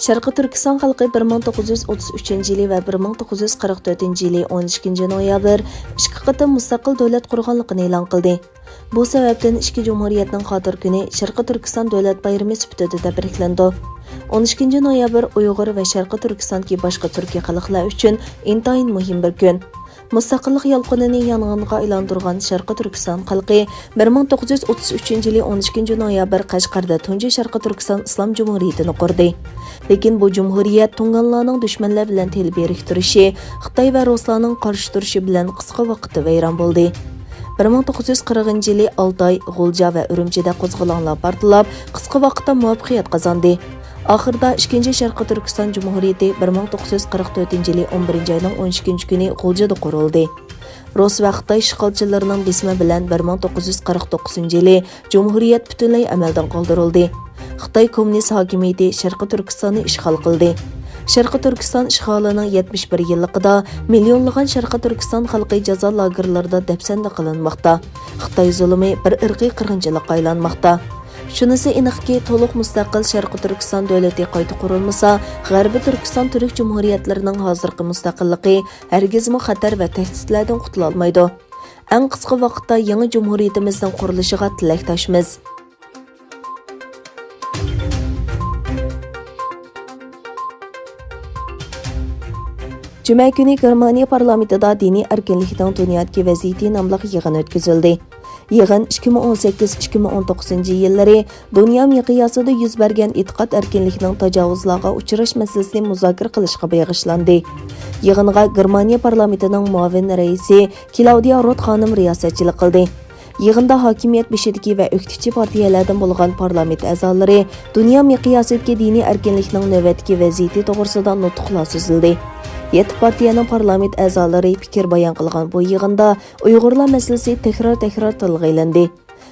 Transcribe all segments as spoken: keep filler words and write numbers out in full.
شەرقىي تۈركىستان خەلقى بىر مىڭ توققۇز يۈز ئوتتۇز ئۈچىنچى يىلى ۋە بىر مىڭ توققۇز يۈز قىرىق تۆتىنچى يىلى ئون ئىككىنچى نويابىر ئىككى قېتىم مۇستەقىل دۆلەت قۇرغانلىقىنى ئېلان قىلدى. بۇ سەۋەبتىن ئىككى جۇمھۇرىيەتنىڭ خاتىرە كۈنى شەرقىي تۈركىستان دۆلەت بايرىمى سۈپىتىدە تەبرىكلىنىدۇ. ئون ئىككىنچى نويابىر ئۇيغۇر ۋە شەرقىي تۈركىستاندىكى باشقا تۈركىي خەلقلەر ئۈچۈن ئىنتايىن مۇھىم بىر كۈن. مۇستەقىللىق يالقۇنىنى يانغىنغا ئايلاندۇرغان شەرقىي تۈركىستان خەلقى بىر مىڭ توققۇز يۈز ئوتتۇز ئۈچىنچى يىلى ئون ئىككىنچى نويابىر قەشقەردە تۇنجى شەرقىي تۈركىستان ئىسلام جۇمھۇرىيىتىنى قۇردى. لېكىن بۇ جۇمھۇرىيەت تۇڭگانلارنىڭ دۈشمەنلەر بىلەن تېلە بىرىكتۈرۈشى، خىتاي ۋە رۇسلارنىڭ قارشى تۇرۇشى بىلەن قىسقا ۋاقىتتا ۋەيران بولدى. بىر مىڭ توققۇز يۈز قىرىقىنچى يىلى ئالتاي، غۇلجا ۋە ئۈرۈمچىدە قوزغىلاڭلار پارتلاپ، قىسقا ۋاقىتتا مۇۋەپپەقىيەت قازاندى. ئاخىرىدا ئىككىنچى شەرقىي تۈركىستان جۇمھۇرىيىتى بىر مىڭ توققۇز يۈز قىرىق تۆتىنچى يىلى ئون بىرىنچى ئاينىڭ ئون ئىككىنچى كۈنى غۇلجىدا قۇرۇلدى. رۇس ۋە خىتاي ئىشغالچىلىرىنىڭ بېسىمى بىلەن بىر مىڭ توققۇز يۈز قىرىق توققۇزىنچى يىلى جۇمھۇرىيەت پۈتۈنلەي ئەمەلدىن قالدۇرۇلدى. خىتاي كوممۇنىست ھاكىمىيىتى شەرقىي تۈركىستاننى ئىشغال قىلدى. شەرقىي تۈركىستان ئىشغالىنىڭ يەتمىش بىر يىللىقىدا مىليونلىغان شەرقىي تۈركىستان خەلقى جازا لاگېرلىرىدا دەپسەندە قىلىنماقتا. خىتاي زۇلۇمى بىر ئىرقىي قىرغىنچىلىققا ئايلانماقتا. شۇنىسى ئېنىقكى، تولۇق مۇستەقىل شەرقىي تۈركىستان دۆلىتى قايتا قۇرۇلمىسا، غەربىي تۈركىستان تۈرك جۇمھۇرىيەتلىرىنىڭ ھازىرقى مۇستەقىللىقى ھەرگىزمۇ خەتەر ۋە تەھدىتلەردىن قۇتۇلالمايدۇ. ئەڭ قىسقا ۋاقىتتا يېڭى جۇمھۇرىيىتىمىزنىڭ قۇرۇلۇشىغا تىلەكداشمىز. جۈمە كۈنى گېرمانىيە پارلامېنتىدا دىنىي ئەركىنلىكنىڭ دۇنيادىكى ۋەزىيىتى ناملىق يىغىن ئۆتكۈزۈلدى. يىغىن ئىككى مىڭ ئون سەككىز، ئىككى مىڭ ئون توققۇزىنچى يىللىرى دۇنيا مىقياسىدا يۈز بەرگەن ئېتىقاد ئەركىنلىكىنىڭ تاجاۋۇزلارغا ئۇچراش مەسىلىسىنى مۇزاكىرە قىلىشقا بېغىشلاندى. يىغىنغا گېرمانىيە پارلامېنتىنىڭ مۇئاۋىن رەئىسى كلاۋدىيا روت خانىم رىياسەتچىلىك قىلدى. يىغىندا ھاكىمىيەت بېشىدىكى ۋە ئۆكتىچى پارتىيەلەردىن بولغان پارلامېنت ئەزالىرى دۇنيا مىقياسىدىكى دىنىي ئەركىنلىكنىڭ نۆۋەتتىكى ۋەزىيىتى توغرىسىدا نۇتۇقلار سۆزلىدى. يەتتە پارتىيەنىڭ پارلامېنت ئەزالىرى پىكىر بايان قىلغان بۇ يىغىندا ئۇيغۇرلار مەسىلىسى تەكرار-تەكرار تىلغا ئېلىندى.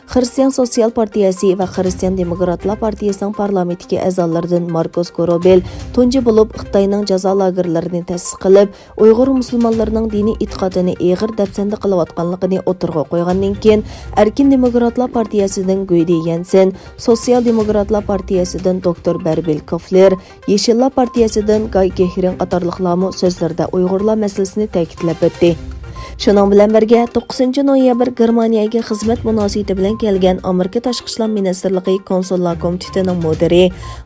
خىرىستىيان سوتسىيال پارتىيەسى ۋە خىرىستىيان دېموكراتلار پارتىيەسىنىڭ پارلامېنتتىكى ئەزالىرىدىن ماركوس گوروبېل تۇنجى بولۇپ خىتاينىڭ جازا لاگېرلىرىنى تەسىس قىلىپ، ئۇيغۇر مۇسۇلمانلىرىنىڭ دىنىي ئېتىقادىنى ئېغىر دەپسەندە قىلىۋاتقانلىقىنى ئوتتۇرىغا قويغاندىن كېيىن، ئەركىن دېموكراتلار پارتىيەسىدىن گۇيدى يەنسېن، سوتسىيال دېموكراتلار پارتىيەسىدىن دوكتور بەربىل كوفلېر، يېشىللار پارتىيەسىدىن گاي گېھرىڭ قاتارلىقلارمۇ سۆزلىرىدە ئۇيغۇرلار مەسىلىسىنى تەكىتلەپ ئۆتتى. شۇنىڭ بىلەن بىرگە، توققۇزىنچى نويابىر گېرمانىيەگە خىزمەت مۇناسىۋىتى بىلەن كەلگەن ئامېرىكا تاشقى ئىشلار مىنىستىرلىقى كونسۇللار كومىتېتىنىڭ مۇدىرى،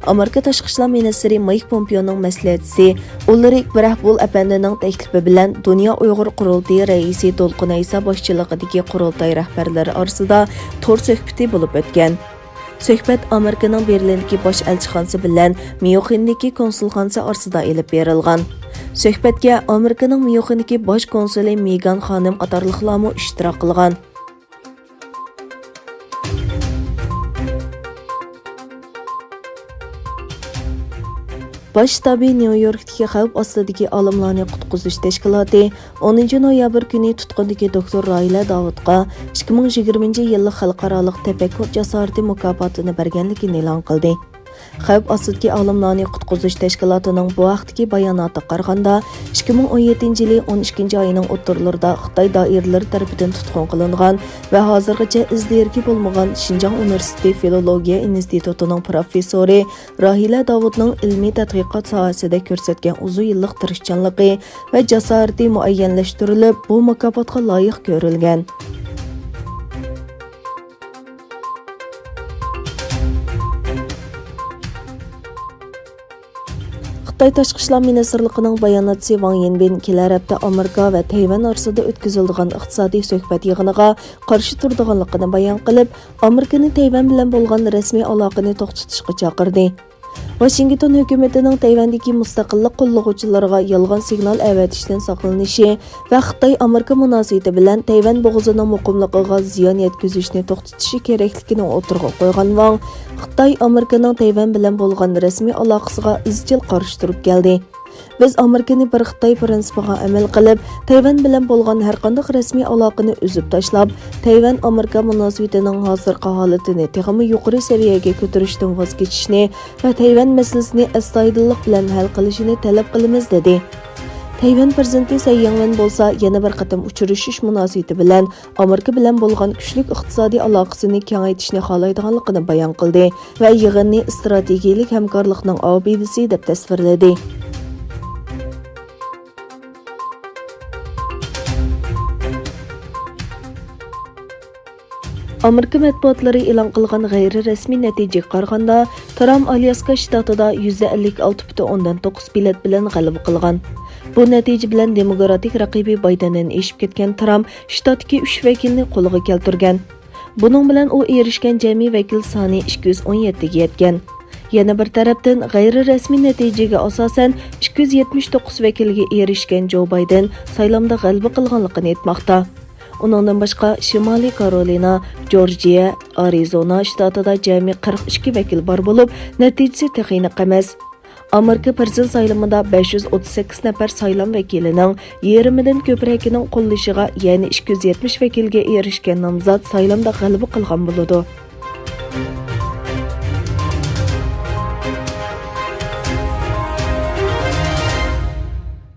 ئامېرىكا تاشقى ئىشلار مىنىستىرى مايك پومپېئونىڭ مەسلىھەتچىسى ئۇلرىك برەھبۇل ئەپەندىنىڭ تەكلىپى بىلەن دۇنيا ئۇيغۇر قۇرۇلتىيى رەئىسى دولقۇن ئەيسا باشچىلىقىدىكى قۇرۇلتاي رەھبەرلىرى ئارىسىدا تور سۆھبىتى بولۇپ ئۆتكەن. سۆھبەت ئامېرىكىنىڭ بېرلىندىكى باش ئەلچىخانىسى بىلەن ميۇنخېندىكى كونسۇلخانىسى ئارىسىدا ئېلىپ بېرىلغان. سۆھبەتكە ئامېرىكىنىڭ ميۇنخېندىكى باش كونسۇلى مېگان خانىم قاتارلىقلارمۇ ئىشتىراك قىلغان. باش شتابى نيۇ يوركتىكى خەۋپ ئاستىدىكى ئالىملارنى قۇتقۇزۇش تەشكىلاتى ئونىنچى نويابىر كۈنى تۇتقۇندىكى دوكتور راھىلە داۋۇتقا ئىككى مىڭ يىگىرمىنچى يىللىق خەلقئارالىق تەپەككۇر جاسارىتى مۇكاپاتىنى بەرگەنلىكىنى ئېلان قىلدى. خەۋپ ئاستىدىكى ئالىملارنى قۇتقۇزۇش تەشكىلاتىنىڭ بۇ ھەقتىكى باياناتىغا قارىغاندا، ئىككى مىڭ ئون يەتتىنچى يىلى ئون ئىككىنچى ئاينىڭ ئوتتۇرىلىرىدا خىتاي دائىرىلىرى تەرىپىدىن تۇتقۇن قىلىنغان ۋە ھازىرغىچە ئىز دېرىكى بولمىغان شىنجاڭ ئۇنىۋېرسىتېتى فىلولوگىيە ئىنستىتۇتىنىڭ پروفېسسورى راھىلە داۋۇتنىڭ ئىلمىي تەتقىقات ساھەسىدە كۆرسەتكەن ئۇزۇن يىللىق تىرىشچانلىقى ۋە جاسارىتى مۇئەييەنلەشتۈرۈلۈپ، بۇ مۇكاپاتقا لايىق كۆرۈلگەن. خىتاي تاشقى ئىشلار مىنىستىرلىقىنىڭ باياناتچىسى ۋاڭ يىنبىن كېلەر ھەپتە ئامېرىكا ۋە تەيۋەن ئارىسىدا ئۆتكۈزۈلىدىغان ئىقتىسادىي سۆھبەت يىغىنىغا قارشى تۇرىدىغانلىقىنى بايان قىلىپ، ئامېرىكىنى تەيۋەن بىلەن بولغان رەسمىي ئالاقىنى توختىتىشقا چاقىردى. ۋاشىنگتون ھۆكۈمىتىنىڭ تەيۋەندىكى مۇستەقىللىق قوللىغۇچىلىرىغا يالغان سىگنال ئەۋەتىشتىن ساقلىنىشى ۋە خىتاي-ئامېرىكا مۇناسىۋىتى بىلەن تەيۋەن بوغۇزىنىڭ مۇقىملىقىغا زىيان يەتكۈزۈشنى توختىتىشى كېرەكلىكىنى ئوتتۇرىغا قويغان ۋاڭ، خىتاي ئامېرىكىنىڭ تەيۋەن بىلەن بولغان رەسمىي ئالاقىسىغا ئىزچىل قارشى تۇرۇپ كەلدى. بىز ئامېرىكىنى بىر خىتاي پىرىنسىپىغا ئەمەل قىلىپ، تەيۋەن بىلەن بولغان ھەرقانداق رەسمىي ئالاقىنى ئۈزۈپ تاشلاپ، تەيۋەن-ئامېرىكا مۇناسىۋىتىنىڭ ھازىرقى ھالىتىنى تېخىمۇ يۇقىرى سەۋىيەگە كۆتۈرۈشتىن ۋاز كېچىشنى ۋە تەيۋەن مەسىلىسىنى ئەستايىدىللىق بىلەن ھەل قىلىشىنى تەلەپ قىلىمىز، دېدى. تەيۋەن پىرېزىدېنتى سەي يىڭۋېن بولسا يەنە بىر قېتىم ئۇچرىشىش مۇناسىۋىتى بىلەن ئامېرىكا بىلەن بولغان كۈچلۈك ئىقتىسادىي ئالاقىسىنى كېڭەيتىشنى خالايدىغانلىقىنى بايان قىلدى ۋە يىغىننى ئىستراتېگىيەلىك ھەمكارلىقنىڭ ئابىدىسى دەپ تەسۋىرلىدى. ئامېرىكا مەتبۇئاتلىرى ئېلان قىلغان غەيرىي رەسمىي نەتىجىگە قارىغاندا، ترامپ ئالياسكا شتاتىدا يۈزدە ئەللىك ئالتە پۈتۈن ئوندىن توققۇز بېلەت بىلەن غەلىبە قىلغان. بۇ نەتىجە بىلەن دېموكراتىك رەقىبى بايدېندىن ئېشىپ كەتكەن ترامپ شتاتتىكى ئۈچ ۋەكىلنى قولغا كەلتۈرگەن. بۇنىڭ بىلەن ئۇ ئېرىشكەن جەمئىي ۋەكىل سانى ئىككى يۈز ئون يەتتىگە يەتكەن. يەنە بىر تەرەپتىن، غەيرىي رەسمىي نەتىجىگە ئاساسەن، ئىككى يۈز يەتمىش توققۇز ۋەكىلگە ئېرىشكەن جو بايدېن سايلامدا غەلىبە قىلغانلىقىنى ئېيتماقتا. ئۇنىڭدىن باشقا، شىمالىي كارولىنا، جورجىيە، ئارىزونا شتاتىدا جەمئىي قىرىق ئىككى ۋەكىل بار بولۇپ، نەتىجىسى تېخى ئېنىق ئەمەس. ئامېرىكا پىرېزىدېنت سايلىمىدا بەش يۈز ئوتتۇز سەككىز نەپەر سايلام ۋەكىلىنىڭ يېرىمىدىن كۆپرەكىنىڭ قوللىشىغا، يەنى ئىككى يۈز يەتمىش ۋەكىلگە ئېرىشكەن نامزات سايلامدا غەلىبە قىلغان بولىدۇ.